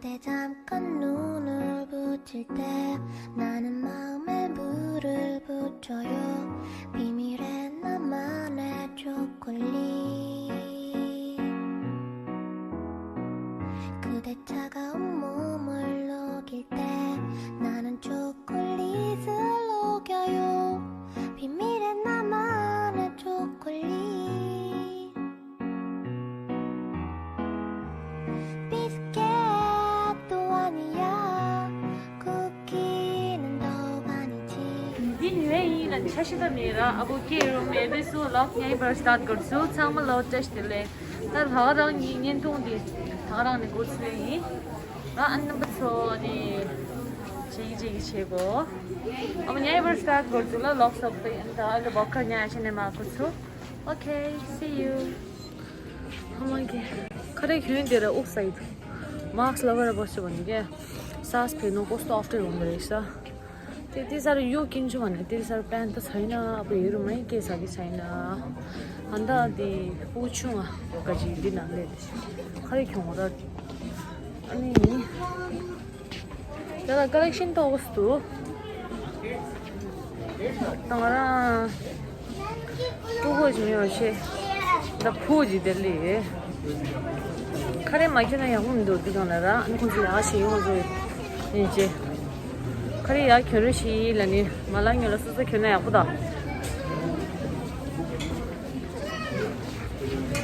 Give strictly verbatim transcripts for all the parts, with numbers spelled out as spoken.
그대 잠깐 눈을 붙일 때 나는 마음에 물을 붙여요. 비밀의 나만의 초콜릿. 그대 차가운 몸을 녹일 때 나는 초콜릿을 녹여요. 비밀의 나만의 초콜릿. 비스켓도 아니야. 쿠키는 더 아니지. འདི་ཉོས་ཡིན་ལ་འཆར་གཞི་ད་མེད་ར། ཨ་བོ་ཀེ་རུ་མེ་བེ་སུ་ལོག་ཉའི་བར་སྟཱར་གར་སུ་ཚང་མ་ལོག་བཀྲ་ཤིས་བདེ་ལེགས། ད་ལྷག་རང་གི་བརྙན་ཐུང་འདི་ལྷག་རང་ནས་འགོ་ཚུགས་ཡིན། ང་ཨ་ནི་རྣམ་པ་ཚོ་ནི་བྱེད་ཀྱི་བྱེད་ཀྱི་བྱེད་གོ། ཨ་མ་ཉའི་བར་སྟཱར་གར་སུ་ལ་ལོག་སོག་པའི་ཨ་ནི་ད་ཨ་ལ་བོ་ཁ་ཉའི་ཆེ་ནས་མ་གོ་ཚུ། Okay, see you. ཁ་མ་གི་ཁ་རེ་གྱོན་དེ་ར་ཨུག་ས་ཡིད། མཱསྐ་ལ་བར་བ་སི་བ་ནི་གེ། སཱས་ཕེ་ནོ་ཀོ་སྟོ་ཨབ་ཏེ་རོང་དེ་རེ་ས། དེ་དེ་སར་ཡོ་ཀིན་ཆུ་བ་ནི་དེ་སར་པན་ཏ་ཚ་ཡིན་ན་ཨ་བོ་ཡེ་རུ་མ་ཡི་ཀེ་ས་གི་ཚ་ཡིན་ན། ཨ་མདའ་དེ་ཕུ་ཆུང་ང་ག་ཅི་འདི་ན་ལེ། ཁ་རེ་གྱོན་ར། ཨ་ནི། ད་ལ་ཀ་ལེག་ཤན་ཏོག་ཙམ་འདུག་ད་ང་རང་ཀྲུ་གོ་ཞིག་ཡོད་ཤེ། ད་ཕུ་ཅིག་དེ་ལི། ཁ་རེ་མ་གྱོན་ན་ཡག་པོ་མི་འདུག་འདི་གང་ལ་ར། ཨ་ནི་ཁོང་ཚོ་ཡག་ཤེ་ཡོང་ཚོ་ཡིན་ཅེ། ཁ་རེ་ཡག་གྱོན་རེ་ཤེ་ལ་ནི་མ་ལ་ཉོ་ལ་སོ་སོ་གྱོན་ན་ཡག་པོ་ད།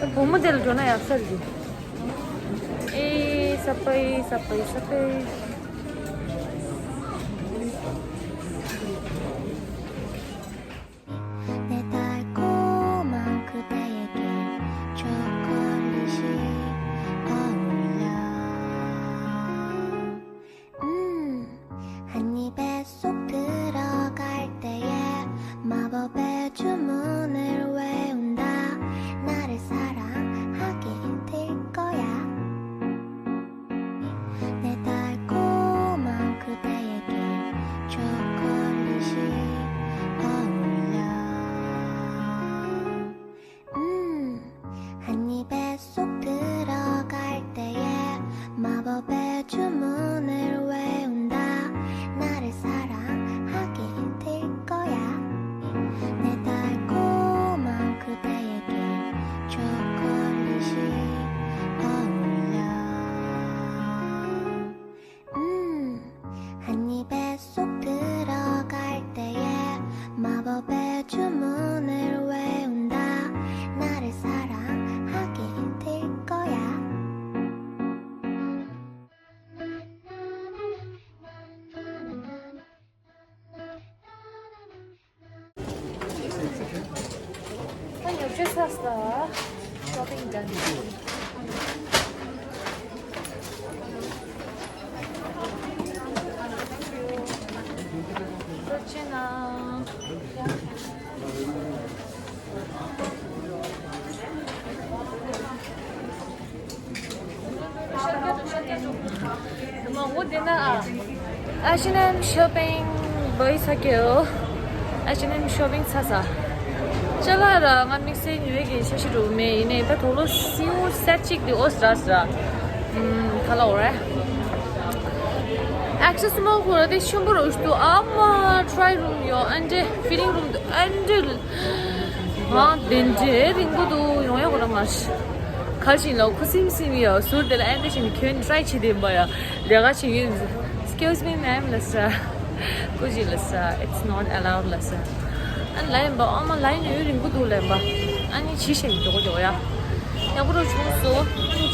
ད་བུ་མོ་དེ་ལ་འགྲོ་ན་ཡག་ས་རེད། ཨེ་ས་པའི་ས་པའི་ས་པའི། 내 달콤한 그대에게 초콜릿이 어울려. 음, 한 입에 쏙 들어갈 때에 마법의 주문을 외운다. 나를 사랑하게 될 거야. 내 달콤한 그대에게 초콜릿이 어울려. 음, 한 입에 쏙 들어갈 때에 마법의 주문을 외운다. 나를 사랑하게 될 거야. 내 달콤한 그대에게 초콜릿이 어울려. 음, 한 입에 쏙 들어갈 때에 마법의 주문을 외운다. 나를 사랑하게 될 거야. ད་ཉོ་ཆ་ཚར་སོང་། Shopping done. H&M shopping བྱས་ཚར་གི་ཡོད། H&M shopping ཚར་ཚར། ཅ་ལག་ར་ང་དམིགས་བསལ་ཉོ་ཡ་གི་འཆར་གཞི་འདྲ་བོ་མེད། ཡིན་ནའི་ད་དུང་ལོ་སིའུ་སེ་ཊི་གཅིག་དེ་ཨོ་སི་ར་སི་ར། ཨམ་ད་ལ་འོ་རེད། Access Mall ཁོ་ར་དེ་ཆེན་པོ་རུ་ཞུ་ཨ་མ། Try room ཡོད། ཨ་འདྲེ་fitting room འདུག་ཨ་འདྲེ། ང་དེ་འདྲའི་རིང་པོ་འདུག་ཡོང་ཡ་ཁོ་ར་མ་ཤི། ག་ཞིག་ལ་ཁུ་སིམ་སིམ་ཡོད། ཟུར་དེ་ལ་ཨ་འདྲེ་ཞིག་ནི་ཁྱོད་try བྱེད་དེ་འབའ་ཡ། ལས་ཀ་བྱེད་ཀྱི་ཡིན། Excuse me, ma'am ལ་ས། སྐུ་མཁྱེན་ལ་ས། It's not allowed ལ་ས། ཨ་ནི་ལ་ཡིན་པ་ཨ་མ་ལ་ཡིན་ཡོད་རིང་པོ་འདུག་ལ་ཡིན་པ། ཨ་ནི་ཇི་ཞིག་འགྲོ་གི་འགྲོ་ཡ། ཡག་པོ་རུ་བྱུང་སོང་།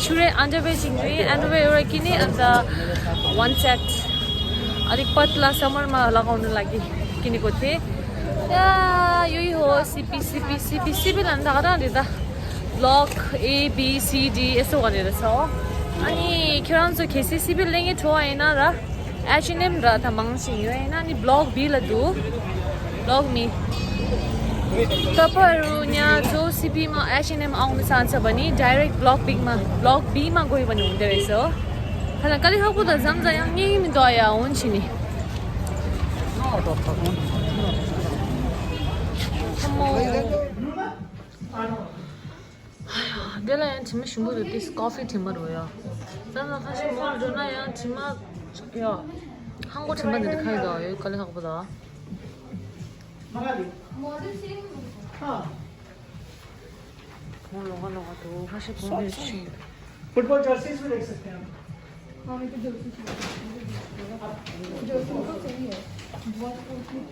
ཕྱུ་རའི་underwear ཅིག་ནི་underwear ཡོད་ར་ཀི་ནི་ཨ་ད་one set ཨ་རིག་པ་ལ་summer མ་ལ་གོ་ནི་ལ་གི་ཀི་ནི་གོ་ཐེ། ཡ་ཡོ་ཡི་ཧོ་སི་པི་སི་པི་སི་པི་སི་པི་ལ་ད་ག་རང་རེད་ད། Block A B C D ཨེ་སོ་ག་རེ་རེད་སོ། ཨ་ནི་ཁྱེད་རང་ཚོ་གལ་སྲིད་སི་པི་ལེན་གྱི་འགྲོ་བ་ཡིན་ན་ར། H&M ར་ད་མང་ཞིག་ཡོད་ཡིན་ན་ནི་Block B ལ་འདུག Block མི། ད་པ་རུ་ཉ་ཚོ་སི་པི་མ་H&M ཨང་ནི་སང་ཚ་བ་ནི་direct Block B མ་Block B མ་གོ་ཡི་བ་ནི་འོང་དེ་རེད་སོ། ཧ་ལ་ཀ་ལི་ཧ་གོ་ད་ཛམ་ཛ་ཡང་ཉེ་གི་མི་འདུག་ཡ་འོན་ཆི་ནི། ཁ་མོ། ཨ་ཡ། དེ་ལ་ཡང་དྲི་མ་ཞིམ་པོ་འདུག་དེ་ཀོ་ཕི་དྲི་མ་རེད་ཡ། ད་ང་ཁ་ཤས་མོལ་འགྲོ་ན་ཡང་དྲི་མ་ཡ། ཧང་གོ་དྲི་མ་འདི་འདྲ་ཁ་ཡི་དོ་ཡོད་དཀའ་ལས་ཁག་པོ་དང་། ཁོང་ལོག་ག་ལོག་ག་འདུག་ཁ་ཤས་ཁོང་ནས་ཤིང་། football jerseys भी देख सकते हैं आप। हाँ, मेरे को जर्सी चाहिए। जर्सी तो सही है। बहुत खूबसूरत।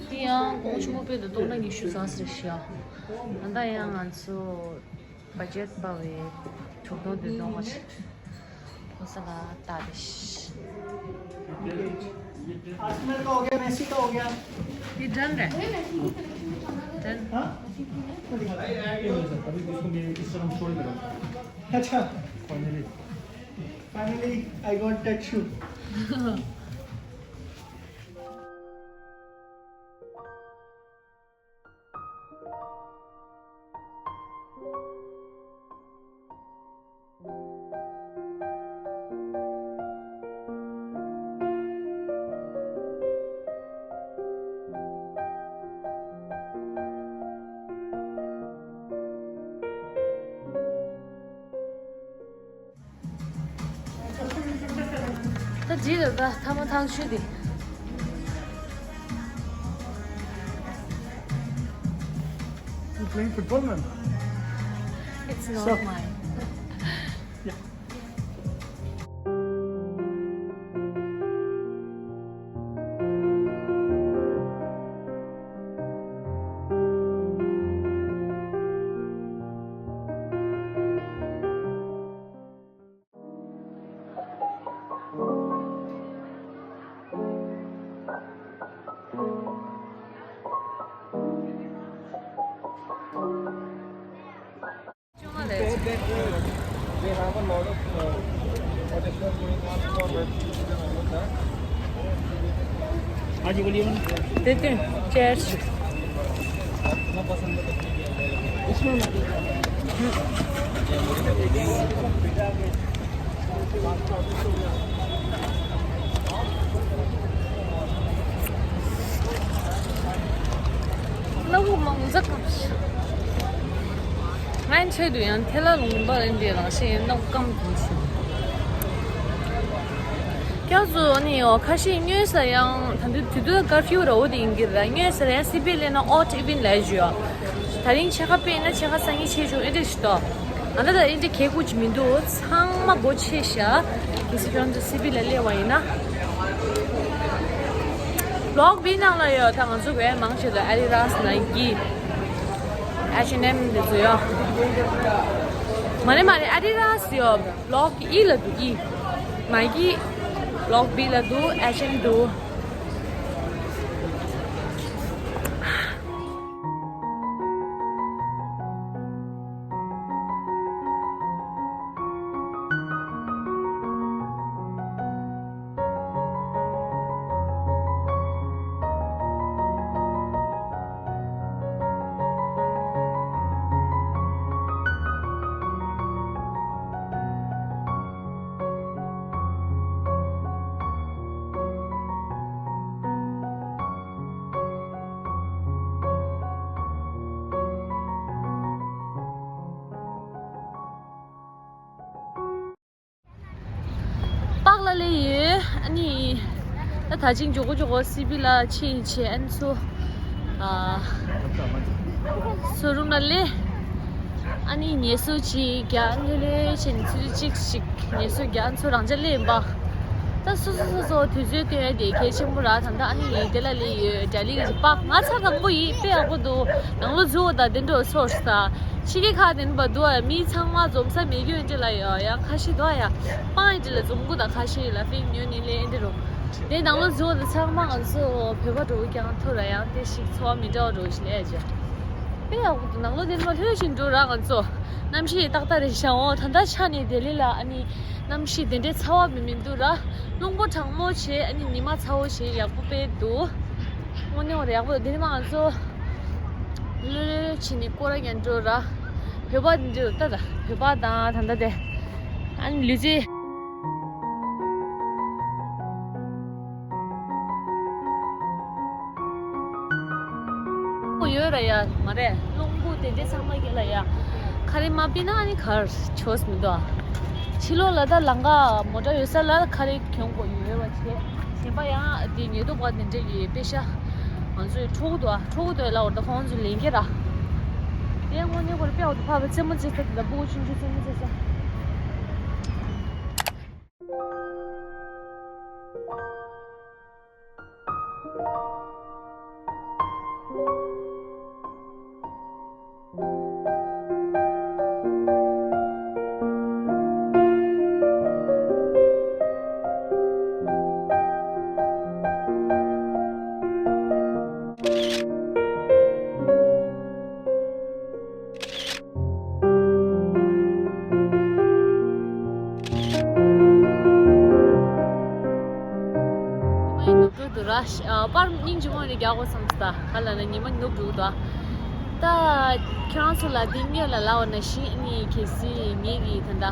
དེ་ཡང་གོང་ཆུ་མོ་དཔེ་དུ་སྟོང་ཕྲག་ཉི་ཤུ་རྩ་ཟེར་ཤག་ད་ལྟ་ཡང་ང་ཚོ་བ་ཇེཊ་སྤར་བའི་དྲུག་སྟོང་བདུན་སྟོང་བ་ཞིག་ཁོ་ས་ལ་ལྟ་དེ་ཤི། आर्सेनल का हो गया, मेसी का हो गया। ये डन है। डन। हाँ? अभी इसको मैं इस तरह छोड़ दे रहा हूँ। अच्छा। Finally. Finally, I got that shoe. ད་འགྲིག་རེད་ད། ཐ་མ་ཐག་ཆོད་དེ། You playing football, man? It's not So- mine. Yeah. They have a lot of, uh, audition going on for web series and all of that. हाँ जी, बोलिए मैम। देते हैं, चेयर्स। इसमें ལ་འུ་མང་ཟག་གམ་ཤི། ང་ཆེད་དུ་ཡང་ཐེ་ལ་ལུང་པ་ཨིན་དེ་རང་ཤེས་ཡིན་ནོ་ཀམ་དུ་ཤི། ཀྱག་ཟུ་ནི་ཡོ་ཁ་ཤས་དངོས་ས་ཡང་ད་འདི་དུས་དུས་ཀར་ཕིའུ་ར་འོ་དེ་ཡིན་གྱི་ར། དངོས་ས་ཡང་སི་པི་ལེ་ན་ཨོ་ཊི་ཨི་བིན་ལས་ཞུ་ཡོ། ད་རིང་ཕྱེད་ཀ་དཔེ་ན་ཕྱེད་ཀ་སང་ཉིན་ཆེ་ཆུང་ཨེ་འདྲ་ཞིག་ཏོ། ང་ད་ད་ཨེ་འདྲ་གལ་ཁུ་ཅི་མི་འདུག་ཚང་མ་སྒོ་ཕྱེ་ཤག་གལ་སྲིད་ཁྱོད་ཚོ་སི་པི་ལ་སླེབས་པ་ཡིན་ན། ལོག་བི་ནང་ལ་ཡོད། ད་ང་ཚོ་གས་མང་ཆེ་ལ་ཨ་ཌི་ཌ་སི་ནའི་ཀི་ཨེཆ་ཨེན་ཨེམ་འདི་ཚོ་ཡོད། མ་རེད་མ་རེད། ཨ་ཌི་ཌ་སི་ཡོད། ལོག་ཨི་ལ་འདུག་ཨི། ནའི་ཀི་ལོག་བི་ལ་འདུག་ཨེཆ་ཨེན་འདུག་པག་ལ་ལེ་ཡོད། ཨ་ནི་ད་ད་ཅིང་མགྱོགས་པོ་མགྱོགས་པོ་སི་པི་ལ་ཕྱིན་བྱས་ཨ་ནི་ཚོ་ཨ་སོ་རུམ་ལ་སླེབས། ཨ་ནི་ངལ་གསོ་ཅིག་རྒྱག་ལྷོད་ལྷོད་བྱས་ནས་ཆུ་ཚོད་གཅིག་ཞིག་ངལ་གསོ་རྒྱག་ཨ་ནི་ཚོ་རང་འཇགས་སླེབས་ཡིན་པ། ད་སོ་སོ་སོ་སོ་དུས་ཚོད་སྟོན་ཡ་དེ་གལ་ཆེན་པོ་ར། ད་ལྟ་ཨ་ནི་ངས་དེ་ལ་སླེབས་ཡོད། ཌལ་ལི་གི་པག་ང་ཚ་དང་པོ་ཡིན། དཔེ་ཡག་པོ་འདུག་ནང་ལོགས་འཛུལ་བ་དང་དེ་འདྲ་སོ་སོ་ད། ཕྱི་རྒྱལ་ཁག་དེ་ནི་བ་འདུག་ཨ། མི་ཚང་མ་འཛོམས་ས་མེད་རྒྱུ་འདི་ལ་ཡོད། ཡང་ཁ་ཤས་འདུག་ཨ། ཡ་སྤང་ཡི་འདི་ལ་འཛོམས་གུ་དང་ཁ་ཤས་ལ་ཕིང་ཉོ་ནི་ལས་འདི་རུ། དེ་ནང་ལོགས་འཛུལ་བ་དང་ཚང་མ་ང་ཚོ་བོད་པ་འགྲོ་གི་ཀྱང་ཐུག་ར། ཡང་དེ་ཞིག་འཚོ་བ་མི་འདྲ་བ་འགྲོ་ཞིག་ལས་ཡ་ཇ། དཔེ་ཡག་པོ་འདུག་ནང་ལོགས་དེ་ནི་བ་ལྷོད་བཞིན་འགྲོ་ར། ང་ཚོ་གནམ་གཤིས་ཏག་ཏག་རེད་ཤག་འོ་ད་ལྟ་ཆ་ནས་ལྡི་ལི་ལ་ཨ་ནི་གནམ་གཤིས་དེ་འདྲའི་ཚ་བ་མི་མི་འདུག་ར། རླུང་པོ་གྲང་མོ་བྱས། ཨ་ནི་ཉི་མ་ཚ་བོ་བྱས། ཡག་པོ་དཔེ་འདུག་དངོས་གནས་འོ་རེད། ཡག་པོ་འདུག་དེ་ནི་མ་ང་ཚོ་ལོས་ལོས་ལོས་བྱས་ནས་སྐོར་ར་ཉན་འགྲོ་ར། བོད་པ་འདི་འདྲ་ད་ད་བོད་པ་དང་ད་ད་དེ་ཨ་ནི་ལུས་རྩལ། ཡོད་ ར་ཡ་མ་རེད། རླུང་བུ་དེ་འདྲས་ཚང་མ་གི་ལ་ཡ། ཁ་རས་མ་ཕུད་ན་ཨ་ནི་གར་ཆོས་མི་འདུག་ཨ། ཕྱི་ལོགས་ལ་ད་ལམ་ཁ་མོ་ཊ་ཡོད་ས་ལ་ཁ་རས་གྱོན་དགོས་ཡོད་པ་བྱས། གཞན་པ་ཡང་དེ་ཉལ་དུ་བ་དེ་འདྲས་ཀྱི་དཔེ་ཤ། ང་ཚོས་འཕྲོ་གི་འདུག་ཨ། འཕྲོ་གི་འདུག་ལ་འོ་ད་ཁོང་ཚོ་ལེན་གྱི་ར། དེ་དངོས་གནས་ཁོ་ར་དཔེ་འོ་ད་ཕ་བ་རྩེད་མོ་རྩེ་ས་དེ་ལ་སྤུ་གུ་ཆུང་ཆུང་རྩེད་མོ་རྩེ་ས། ནུབ་འགྲོ་འདུག་ར། ཨ། པར་སྙིང་རྗེ་མོ་རེ་རྒྱག་དགོས་བསམ་སོང་། ད་ག་ལ་ན་ཉི་མ་ནུབ་འགྲོ་འདུག་ད་ཁྱེད་རང་ཚོ་ལ་འདི་སྔོན་ལ་ལབ་པ་ནང་བཞིན་ཨ་ནི་གལ་སྲིད་ངེད་ཀྱི་ད་ལྟ་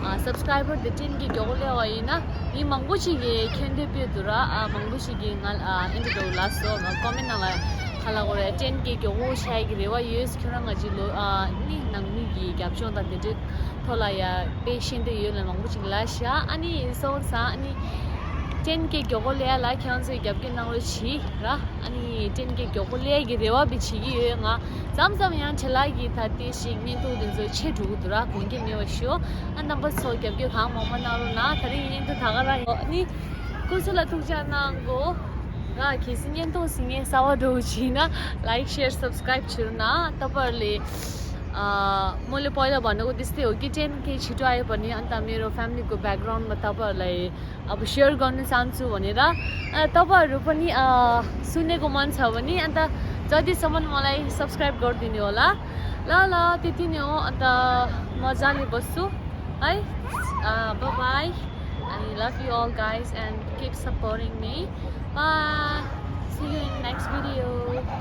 ཨ་སབ་སི་ཀ་རའི་བར་དེ་ཊེན་ཀེ་མགྱོགས་པོ་སླེབས་པ་ཡིན་ན། མི་མང་པོ་ཅིག་གིས་མཁྱེན་འདོད་ཕེབས་འདུག་ར། ཨ་མང་པོ་ཞིག་གིས་ང་ལ་ཨ་ཨེ་འདྲ་འདྲ་བོ་ལབ་སོང་། ཀོ་མེན་ནང་ལ་ག་ལབ་དགོས་རེད། ཊེན་ཀེ་མགྱོགས་པོ་ཆགས་ཀྱི་རེ་བ་ཡོད། ཁྱོད་རང་ང་ཅིག་ལོ་ཨ་ནི་ནང་མི་གི་རྒྱབ་ལྗོངས་དང་དེ་འདྲའི་ཐོག་ལ་ཡ་དཔེ་ཤེས་འདོད་ཡོད་ལབ་མང་པོ་ཅིག་ལབ་ཤག་ཨ་ནི་སོང་ཙང་ཨ་ནི་ཊེན་ཀེ་མགྱོགས་པོ་སླེབས་ཡ་ལ་ཁྱེད་རང་ཚོས་རྒྱབ་སྐྱོར་གནང་རོགས་གྱིས་ར། ཨ་ནི་ཊེན་ཀེ་མགྱོགས་པོ་སླེབས་ཡ་གི་རེ་བ་བྱེད་ཀྱི་ཡོད། ང་མཚམས་མཚམས་ཡང་བྲེལ་བ་གིས་ད་ལྟའི་ཞིག་བརྙན་ཐུང་དེ་ཚོ་ཆད་འགྲོ་གི་འདུག་ར། དགོངས་འགལ་མེད་པ་ཞུ། ཨ་རྣམ་པ་ཚོ་རྒྱབ་སྐྱོར་གང་མང་མང་གནང་རོགས་གནང་། ད་རིང་བརྙན་ཐུང་ད་ག་རང་ཡིན། ཨ་ནི་སྐུ་གཟུགས་ལ་ཐུགས་ཅག་གནང་གོ། ང་གལ་སྲིད་བརྙན་ཐུང་གཟིགས་མཁན་གསར་པ་འདྲ་བོ་བྱས་ན་ལའིཀ་ཤེར་སབ་སི་ཀ་རའིབ་བྱེད་རོགས་གནང་། ད་བར་ལས་ཨ་མོ་ལེ་པོ་ལ་བ་ནོ་གོ་དིས་ཏེ་ཨོ་ཀེ་ཊེན་ཀེ་ཆི་ཏོ་ཨའི་པ་ནི་ཨན་ད་མེ་རོ་ཕེ་མི་ལི་གོ་བེག་གྷ་རའུན་མ་ད་བར་ལས་ཨ་བུ་ཤེར་གོ་ནི་སམ་ཚུ་བ་ནི་ར། ཨ་ད་བར་རུ་པ་ནི་ཨ་སུ་ནེ་གོ་མན་ཚ་བ་ནི་ཨན་ད་ཙ་དི་སམ་མན་མ་ལའི་སབ་སི་ཀ་རའིབ་གོར་དི་ནི་ཨོ་ལ། ལ་ལ་དི་དི་ནི་ཨོ་ཨན་ད་མ་ཛ་ལི་བ་སུ། Bye. Uh, bye bye. I love you all, guys, and keep supporting me. Bye. See you in next video.